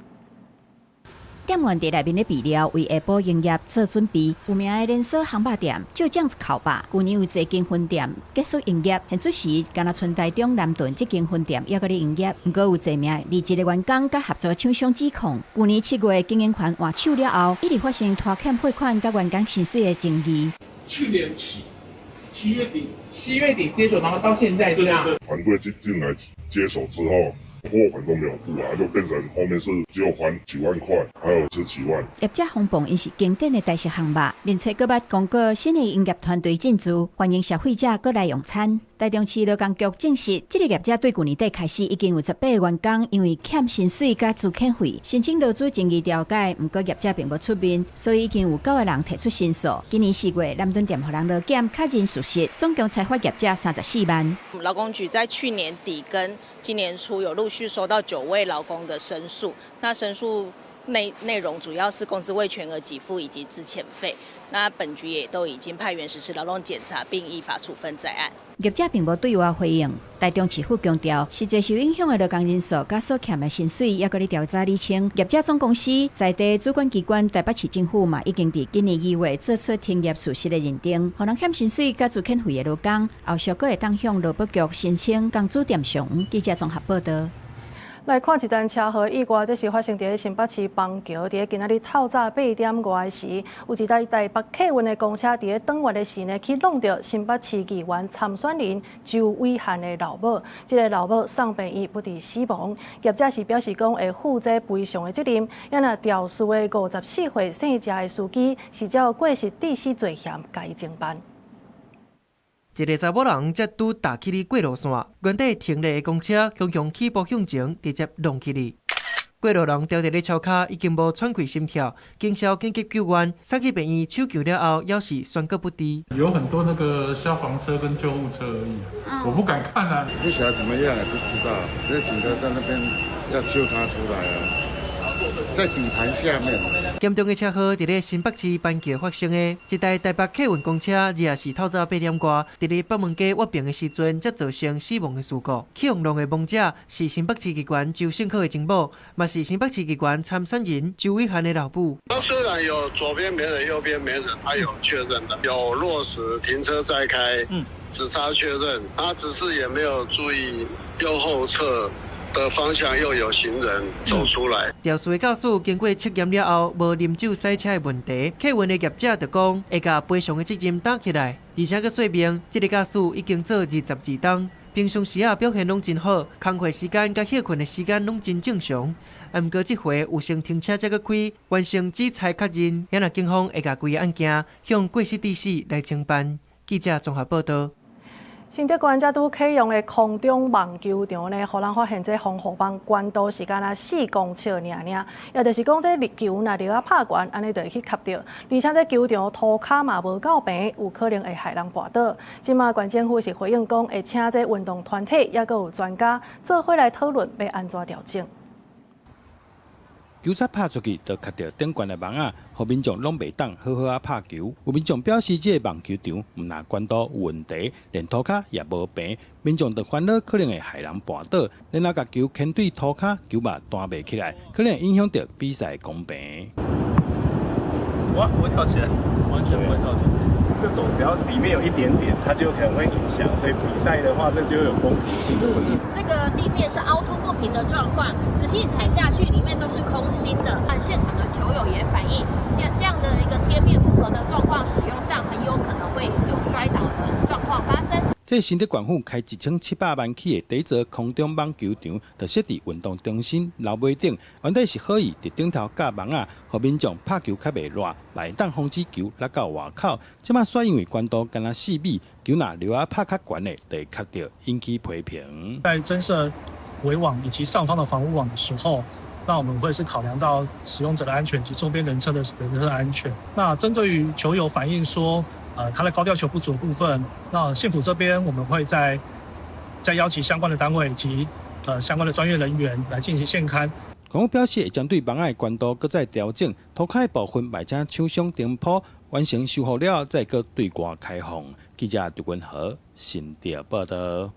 店員佇內面咧備料，為下晡營業做準備。有名的連鎖烘肉店，椒醬一口肉，舊年有濟間分店結束營業，現此時敢若賰台中南屯這間分店猶閣咧營業。毋過有濟名離職的員工佮合作廠商指控，舊年7月經營權換手了後，一直發生拖欠貨款佮員工薪水的爭議。去年7月底，7月底接手，然後到現在這樣。團隊進來接手之後，貨款都沒有付啊，就變成後面是只有還幾萬塊，還有十幾萬。業者誹謗𪜶是經典的台式烘肉，並且閣捌公告新的營業團隊進駐，歡迎消費者閣來用餐。台中市勞工局證實，這個業者對舊年底開始已經有18個員工因為欠薪水佮資遣費，申請勞資爭議調解，毋過業者並無出面，所以已經有9個人提出申訴。今年4月，南屯店予人勞檢確認屬實，總共裁罰業者34萬。勞工局在去年底跟今年初有陸續收到9位勞工的申訴，那申訴內容主要是工資未全額給付以及資遣費。那本局也都已經派員實施勞動檢查，並依法處分在案。業者並無對外回應。台中市府強調，實際受影響的勞工人數佮所欠的薪水，猶閣咧調查釐清。業者總公司在地主管機關台北市政府嘛，已經佇今年2月做出停業事實的認定，予人欠薪水佮資遣費的勞工，後續閣會當向勞保局申請工資墊償。記者綜合報道。來看一樁車禍意外，這是發生佇新北市板橋，佇今仔日透早8點外時，有一台台北客運的公車佇咧轉彎的時呢，去挵著新北市議員參選人周偉漢的老母，這個老母送病院不治死亡。業者是表示講會負這賠償的責任。也若肇事的54歲姓謝的司機是照過失致死罪嫌共伊偵辦。一个查某人才拄踏起哩過路線，原底停咧的公車雄雄起步向前，直接挵起哩。過路人牢佇咧車跤，已經無喘氣心跳，警消緊急救援，送去病院搶救了後，猶是宣告不治。有很多那個消防車跟救護車而已，我不敢看啊。不曉得怎麼樣，不知道。那警察在那邊要救他出來啊。在底盤下面。嚴重的車禍佇咧新北市板橋發生的，一台台北客運公車，24透早8點外，佇咧北門街挖平的時陣，才造成死亡的事故。去予挵的亡者是新北市議員周勝可的情某，嘛是新北市議員參選人周偉漢的老母。他雖然有左邊沒人，右邊沒人，他有確認的，有落實停車再開，指剎確認，他只是也沒有注意右後側的方向又有行人走出來。肇事的駕駛經過測驗了後，無啉酒駛車的問題。客運的業者就講會共賠償的責任擔起來，而且閣說明，這个駕駛已經做22冬，平常時啊表現攏真好，工課時間佮歇睏的時間攏真正常。啊，毋過這回有先停車才閣開，完成指裁確認，也若警方會共規个案件向過失致死來偵辦。記者綜合報道。新竹縣才拄啟用的空中網球場呢，予人發現這防護網懸度是干焦4公尺爾爾，也就是講這球若著啊拍懸，按呢就會去磕著。而且這球場塗跤嘛無夠平，有可能會害人跋倒。這馬縣政府是回應講，會請這運動團體，猶閣有專家做伙來討論，欲按怎調整。球仔拍出去，就磕著頂懸的網仔，予民眾攏袂當好好仔拍球。有民眾表示，這个網球場毋但懸度有問題，連塗跤也無平，民眾就煩惱可能會害人跋倒，然後共球牽對塗跤，球嘛彈袂起來，可能影響著比賽公平。哇，不會跳起來，完全不會跳起來。這種只要裡面有一點點，它就可能會影響，所以比賽的話，這就有公平性的問題。這個地面是凹凸不平的狀況，仔細踩下去，裡面都是空心的。但現場的球友也反映，像這樣的一個貼面不合的狀況，使用上很有可能會有摔倒的狀況發生。這新竹縣府開1700萬起的第一座空中網球場，就設佇運動中心樓尾頂，原底是好意佇頂頭架網仔，予民眾拍球較袂熱，嘛會當防止球落到外口。這馬煞因為懸度干焦4米，球若著仔拍較懸的，就會磕著，引起批評。在增設圍網以及上方的防護網的時候，那我們會是考量到使用者的安全及周邊人車的安全。那針對於球友反映說，它的高吊球不足的部分，那县府這邊我們會再邀請相關的單位及相關的專業人員來進行現勘。官方表示會針對網仔的懸度閣再調整，塗跤的部分嘛請廠商訂鋪完成修復了，再閣對外開放。記者劉君和新竹報道。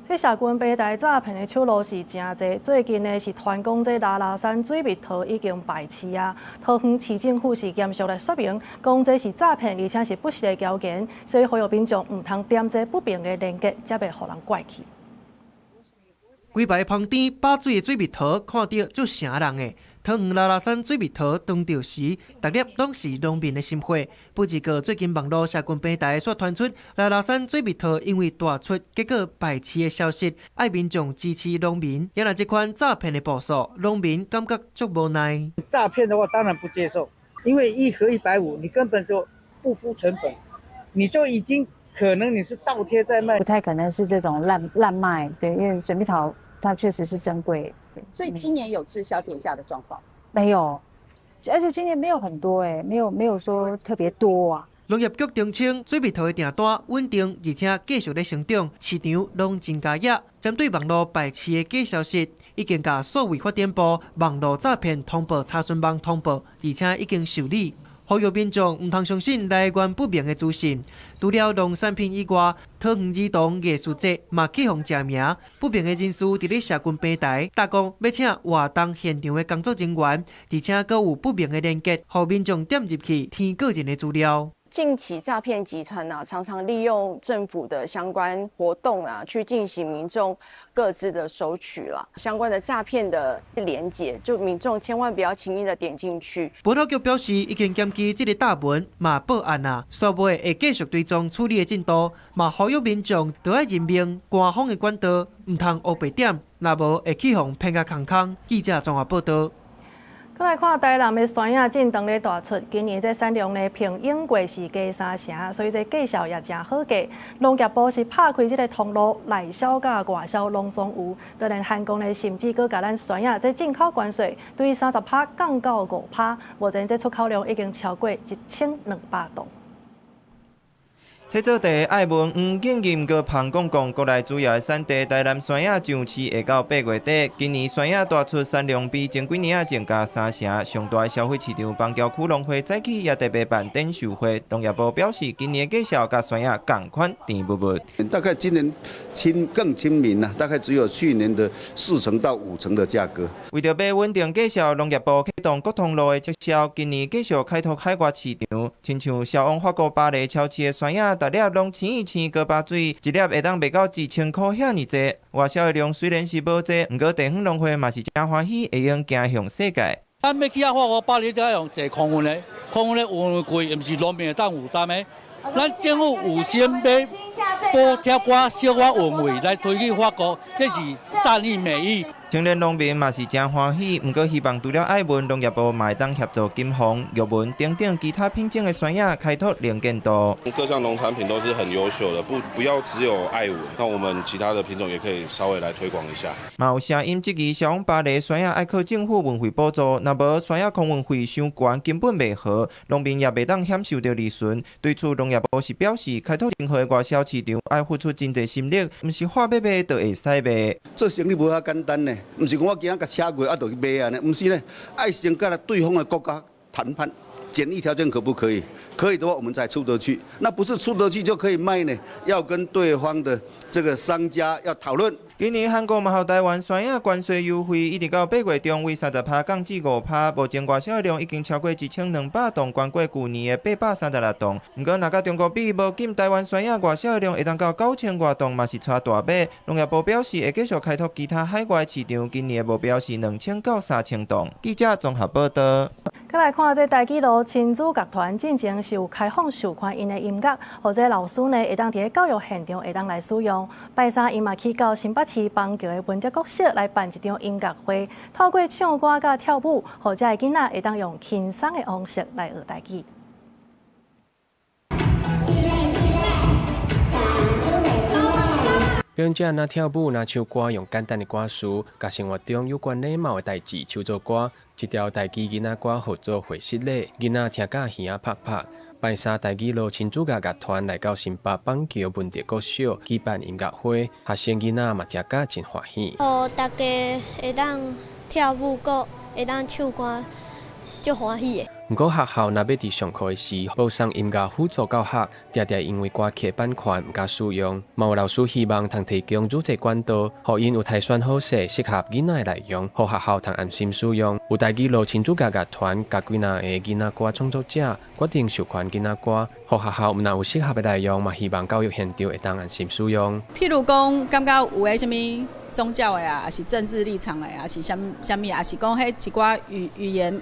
這社群平台詐騙的手路是誠濟，最近呢是傳講這拉拉山水蜜桃已經敗市啊。桃園市政府是嚴肅來說明，講這是詐騙，而且是不實的謠言，所以呼籲民眾毋通點這不明的連結，才袂予人拐去。規排芳甜飽水的水蜜桃，看著足癥人的。桃園拉拉山水蜜桃當著時，逐粒攏是農民的心血。不過最近網路社群平台煞傳出拉拉山水蜜桃因為大出結果敗市的消息，愛民眾支持農民。也若這款詐騙的步數，農民感覺足無奈。詐騙的話當然不接受，因為一盒150，你根本就不敷成本，你就已經可能你是倒貼在賣，不太可能是這種濫賣，對，因為水蜜桃它確實是珍貴。所以今年有滯銷跌價的狀況？沒有，而且今年沒有很多，欸，沒有說特別多啊。農業局澄清，水蜜桃的訂單穩定，而且繼續咧成長，市場攏真佳額。針對網路敗市的假消息，已經共數位發展部網路詐騙通報查詢網通報，而且已經受理。呼籲民眾毋通相信來源不明的資訊。除了農產品以外，桃園兒童藝術節嘛去予食名，不明的人士佇咧社群平台，搭講欲請活動現場的工作人員，而且閣有不明的連結，予民眾點入去填個人的資料。近期詐騙集團啊，常常利用政府的相關活動啊，去進行民眾個資的收取啦。相關的詐騙的連結，就民眾千萬不要輕易的點進去。本土局表示，已經檢舉這個大文，嘛報案啊，煞尾會繼續追蹤處理的進度，嘛呼籲民眾著愛認明官方的管道，毋通烏白點，若無會去予騙甲空空。記者綜合報道。閣來看台南的酸葉進場咧大出，今年這產量呢平永過是加三成，所以這價數也誠好價。農業部是拍開這个通路，內銷佮外銷攏總有。當然韓國呢，甚至閣共咱酸葉這進口關稅對30%降到5%，目前這出口量已經超過1200噸。製作地愛文黃景任閣彭公公，國內主要的產地台南酸葉上市會到8月底。今年酸葉大出產量比前幾年仔增加3成，上大的消費市場板橋區農會早起也特別辦展售會。農業部表示，今年的價數佮酸葉仝款甜蜜蜜。大概今年更親民啦，大概只有去年的4成到5成的價格。為著欲穩定價數，農業部啟動各通路的促銷，今年繼續開拓海外市場，親像銷往法國巴黎超市的酸葉。逐粒攏青青閣飽水，一粒會當賣到1000箍遐爾濟。外銷的量雖然是無濟，毋過地方農會嘛是誠歡喜，會用走向世界。咱欲去遐法國巴黎，才用坐空運的，空運的運費貴，毋是農民會當負擔的。咱政府有心欲補貼寡小可運費來推去法國，這是善意美意。青年農民嘛是誠歡喜，毋過希望除了愛文，農業部嘛會當協助金鳳、玉文等等其他品種的酸葉開拓能見度。各項農產品都是很優秀的，不要只有愛文，那我們其他的品種也可以稍微來推廣一下。嘛有聲音質疑，銷往巴黎酸葉愛靠政府運費補助，若無酸葉空運費傷懸，根本袂合，農民也袂當享受著利潤。對此，農業部是表示，開拓任何的外銷市場，愛付出真濟心力，毋是話欲賣就會使賣。做生意無遐簡單呢。毋是講我今仔共車過啊，就去賣按呢，毋是呢，愛先佮對方的國家談判，簡易條件可不可以？可以的話，我們才出得去。那不是出得去就可以賣呢？要跟對方的這個商家要討論。今年韓國嘛予台灣酸葉關稅優惠，一直到8月中，為30%降至5%。目前外銷量已經超過1200噸，懸過舊年的836噸。毋過，若佮中國比，無僅台灣酸葉外銷量會當到9000外噸，嘛是差大碼。農業部表示會繼續開拓其他海外市場，今年的目標是2000到3000噸。記者綜合報道。閣來看這台語路親子樂團進前是有開放授權𪜶的音樂，予這老師呢會當佇咧教育現場會當來使用。拜三𪜶嘛去到新北市板橋的文德國小來辦一場音樂會，透過唱歌佮跳舞，予遮的囡仔會當用輕鬆的方式來學台語。表演者若跳舞，若唱歌，用簡單的歌詞，佮生活中有關禮貌的代誌唱做歌，這條台語囡仔歌號做會失禮，囡仔聽甲耳仔拍拍。拜三台語路親子樂樂團來到新北板橋文德國小舉辦音樂會，學生囡仔嘛聽甲真歡喜。予大家會當跳舞，閣會當唱歌，足歡喜的。毋過學校若欲佇上課時播送音樂輔助教學，定定因為歌曲版權毋敢使用。嘛有老師希望通提供愈濟管道，予𪜶有篩選好勢適合囡仔的內容，予學校通安心使用。有台語路親子樂樂團佮幾若個囡仔歌創作者決定授權囡仔歌，予學校毋但有適合的內容，嘛希望教育現場會當安心使用。譬如講，感覺有的啥物宗教的啊，抑是政治立場的，抑是啥啥物，抑是講彼一寡語言，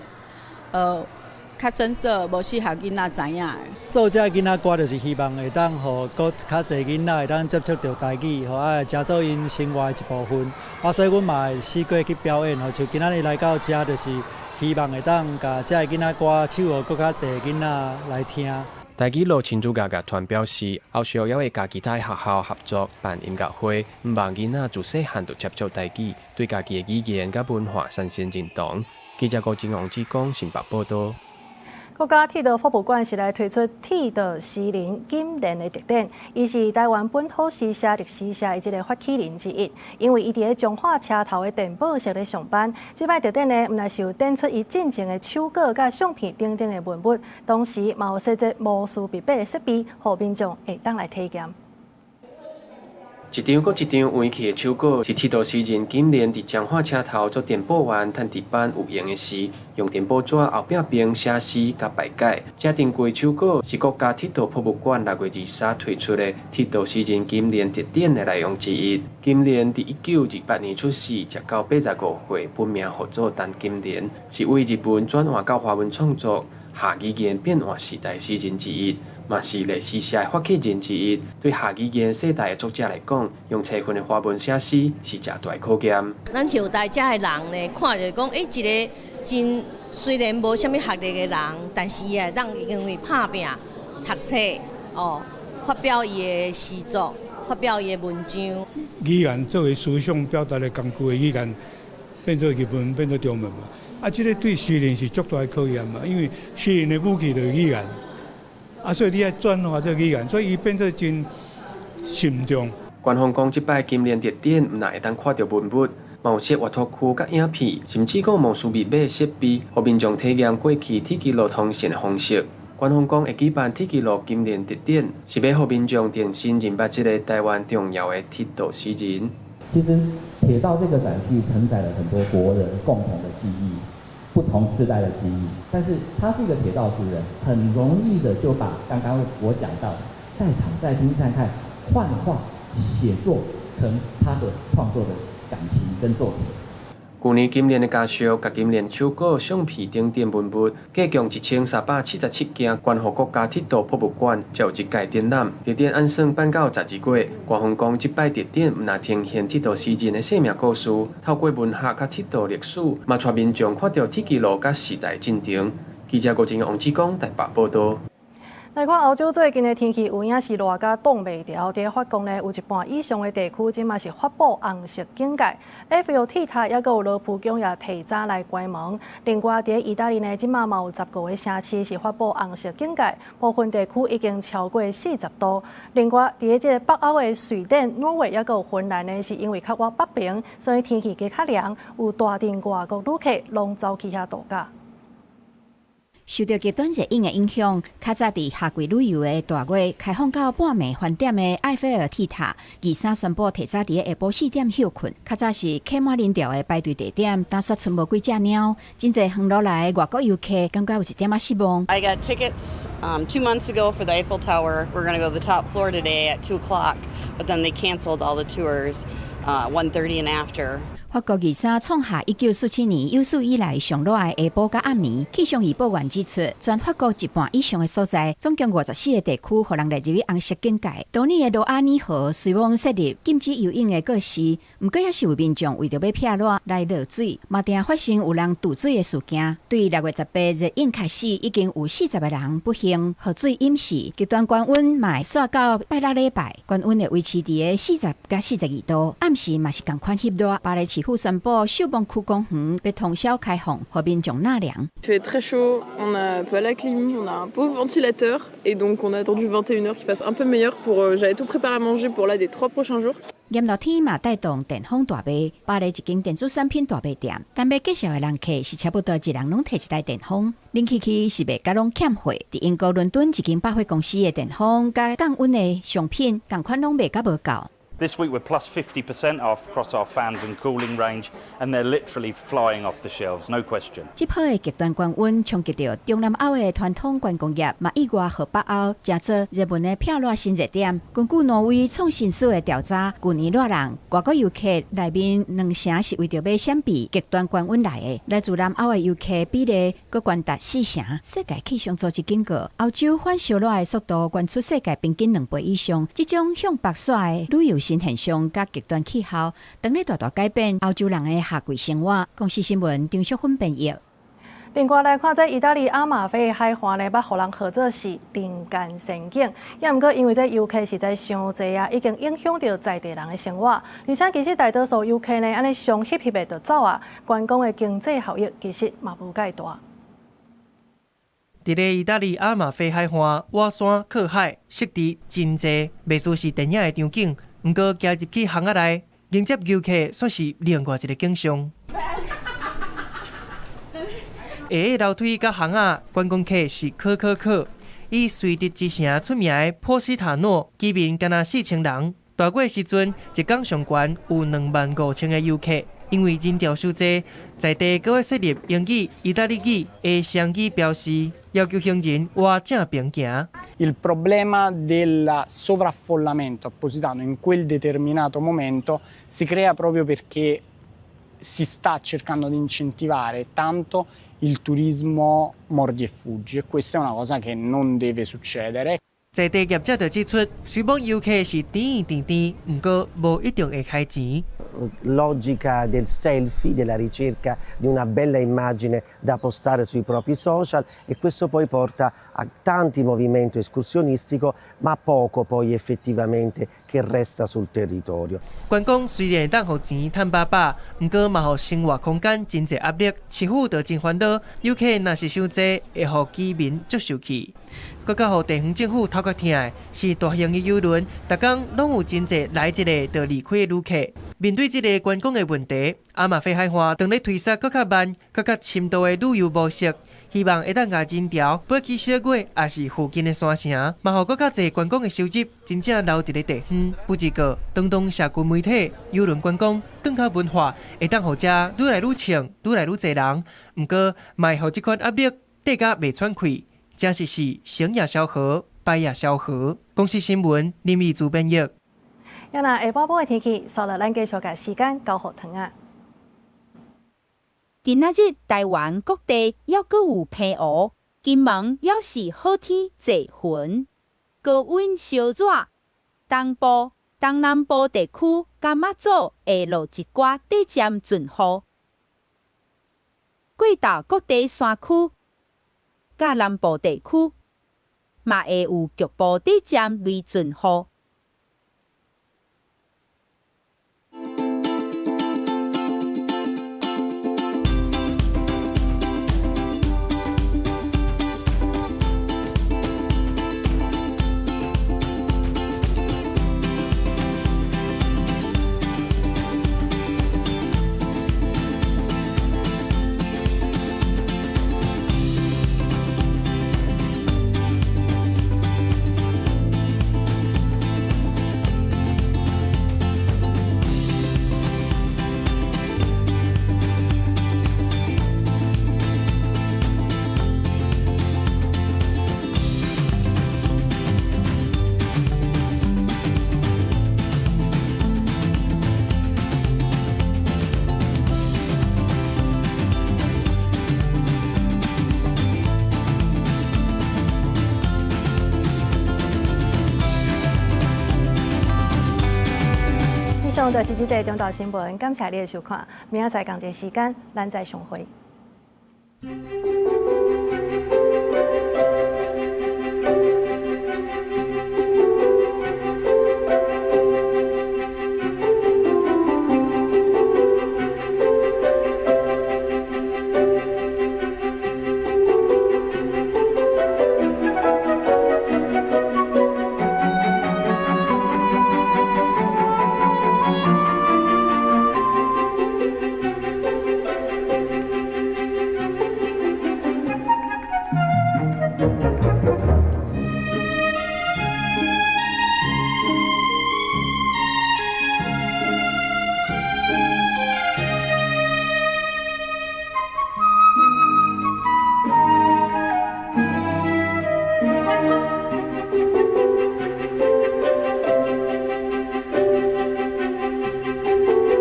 較生澀，無適合囡仔知影的。做這囡仔歌，就是希望會當予閣較濟囡仔會當接觸著台語，予啊，成做𪜶生活的一部分。啊，所以阮嘛會四界去表演，吼，像今仔日來到遮，就是希望會當共這个囡仔歌唱予閣較濟囡仔來聽。台語路親子樂樂團表示，後續猶會佮其他學校合作辦音樂會，向望囡仔自細漢就接觸台語，對家己的語言佮文化產生認同。記者郭金王志剛新北報道。國家鐵道博物館是來推出鐵道詩人金蓮的特展，伊是台灣本土詩社歷史社的這个發起人之一。因為伊佇咧彰化車頭的電報社咧上班，這擺特展呢，毋但是有展出伊進前的手稿佮相片等等的文物，同時嘛有設置魔術筆的設備，予民眾會當來體驗。一張閣一張遺棄的手稿，是鐵道詩人金蓮佇彰化車頭做電報員、趁值班有閒的時，用電報紙後壁邊寫詩佮排解。這珍貴手稿是國家鐵道博物館6月23推出的鐵道詩人金蓮特展的內容之一。金蓮佇1928年出世，直到85歲，本名號做陳金蓮，是為日文轉換到華文創作下語言變換時代詩人之一。嘛是歷史社的發起人之一，對下語言世代的作者來講，用青分的華文寫詩是誠大考驗。咱後代遮的人呢，看著講，欸，一個真雖然無啥物學歷的人，但是伊會當因為拍拚讀冊哦，發表伊的詩作，發表伊的文章。語言作為思想表達的工具的語言，變做日文，變做中文嘛。啊，這个對詩人是足大的考驗嘛，因為詩人的武器就是語言。啊，所以你愛轉化這個語言，所以伊變做真沉重。官方講，這擺金蓮特展，毋但會當看著文物，嘛有設活脫區佮影片，甚至閣魔術密碼設備，予民眾體驗過去鐵支路通訊的方式。官方講會舉辦鐵支路金蓮特展，是欲予民眾重新認捌這个台灣重要的鐵道詩人。其實鐵道這個載具承載了很多國人共同的記憶。不同世代的記憶，但是他是一個鐵道詩人，很容易的就把剛剛我講到在場、在聽、在看，幻化寫作成他的創作的感情跟作品。舊年金蓮的家屬佮金蓮手稿、相片等等文物，計共1377件，捐予國家鐵道博物館，才有這屆展覽。特展按算辦到12月。官方講，這擺特展毋但呈現鐵道詩人的生命故事，透過文學佮鐵道歷史，嘛帶民眾看著鐵支路佮時代進程。記者郭靖、王志剛台北報導。來看歐洲最近的天氣有影是熱甲擋袂牢，佇法國呢有一半以上的地區這馬是發布紅色警戒，埃菲爾鐵塔抑閣有羅浮宮也提早來關門。另外，佇意大利呢，這馬嘛有10個城市是發布紅色警戒，部分地區已經超過40度。另外，佇這个北歐的瑞典、挪威抑閣有芬蘭呢，是因為較倚北邊，所以天氣加較涼，有大陣外國旅客攏走去遐度假。受著極端熱湧的影響，較早佇夏季旅遊的大月開放到半暝翻點的埃菲爾鐵塔，23宣布提早佇下晡4點歇睏。較早是客滿人潮的排隊地點，但煞賰無幾隻貓。真濟遠路來的外國遊客感覺有一點仔失望。 I got tickets 2 months ago for the Eiffel Tower. We're going to go to the top floor today at 2 o'clock, but then they canceled all the tours 1:30 and after. 法國23創下1947年有史以來上熱的下晡佮暗暝。氣象預報員指出，全法國一半以上的所在，總共54個地區，予人列入去紅色警戒。當年的羅阿尼河雖罔設立禁止游泳的告示，毋過猶是有民眾為著欲避熱來落水，嘛定發生有人墮水的事件。對6月18熱湧開始，已經有40個人不幸予水淹死。極端高溫嘛會紲到拜六禮拜，高溫會維持佇个40佮42度。暗時嘛是仝款翕熱。巴黎市市府宣布秀艋區公園欲通宵開放，予民眾納涼。 Il fait très chaud, on n'a pas la clim, on a un pauvre ventilateur et donc on a attendu 21 heures qu'il fasse un peu meilleur pour j'avais tout préparé à manger pour là des 3 prochains jours。炎熱天嘛帶動電風大賣，巴黎一間電子產品大賣店，但欲介紹的人客是差不多一人攏提一台電風，冷氣機是賣甲攏欠貨。佇英國倫敦一間百貨公司的電風佮降溫的商品，仝款攏賣甲無夠。 This week we're plus 50% off across our fans and cooling range, and they're literally flying off the shelves, no question. 這波的極端高溫衝擊著中南歐的傳統觀光業，嘛意外予北歐成做熱門的避熱新熱點。根據挪威創新署的調查，舊年熱人外國遊客內面兩成是為著欲閃避極端高溫來的，來自南歐的遊客比例閣懸達四成。世界氣象組織警告，歐洲反燒熱的速度懸出世界平均2倍以上。這種向北徙的旅遊新現象，佮極端氣候，當咧大大改變歐洲人的夏季生活。公視新聞張淑芬編譯。另外來看，這意大利阿馬菲海岸呢，捌予人號做是人間仙境。也毋過因為這遊客實在傷濟啊，已經影響著在地人的生活。而且其實大多數遊客呢，按呢相翕翕的就走啊，觀光的經濟效益其實嘛無蓋大。佇咧意大利阿馬菲海岸，倚山靠海，濕地真濟，袂輸是電影的場景。毋過行入去巷仔內，迎接遊客煞是另外一个景象。下个樓梯佮巷仔，觀光客是可可可。以垂直之城出名的波西塔諾，居民敢若4000人。大月時陣，一工上懸有25000个遊客。因為人潮傷濟，在地閣欲設立英語、意大利語的雙語標示，要求行人倚正邊行。 Il problema del sovraffollamento a Positano in quel determinato momento si crea proprio perché si sta cercando di incentivare tanto il turismo mordi e fuggi e questa è una cosa che non deve succedere。在地業者就指出，雖罔遊客是甜甜甜，毋過無一定會開錢。 Logica del selfie, della ricerca di una bella immagine da postare sui propri social e questo poi porta a tanti movimento escursionistico, ma poco poi effettivamente che resta sul territorio。觀光雖然會當予錢趁飽飽，毋過嘛予生活空間真濟壓力，市府就真煩惱。遊客若是傷濟，會予居民足受氣。閣較予地方政府頭殼疼的是大型的郵輪，逐工攏有真濟來一个就離開的旅客。面對這个觀光的問題，阿馬菲海岸當咧推捒閣較慢、閣較深度的旅遊模式，希望會當共人潮飛去小月，抑是附近的山城，嘛予閣較濟觀光的收入真正留佇咧地方。不只個，當當社群媒體、郵輪觀光轉較文化，會當予遮愈來愈衝、愈來愈濟人。毋過，嘛會予這款壓力綴甲袂喘氣。真實是成也蕭何，敗也蕭何。公視新聞林義主編譯。啊若下晡晡的天氣，煞落咱繼續共時間交予唐仔。今仔日台灣各地猶閣有披雨，金門猶是好天濟雲，高溫燒熱。東部、東南部地區佮馬祖會落一寡短暫陣雨。過晝各地山區佮南部地區嘛會有局部短暫雷陣雨。上就是這節中晝新聞，感謝你的收看，明仔載仝一个時間，咱再相會。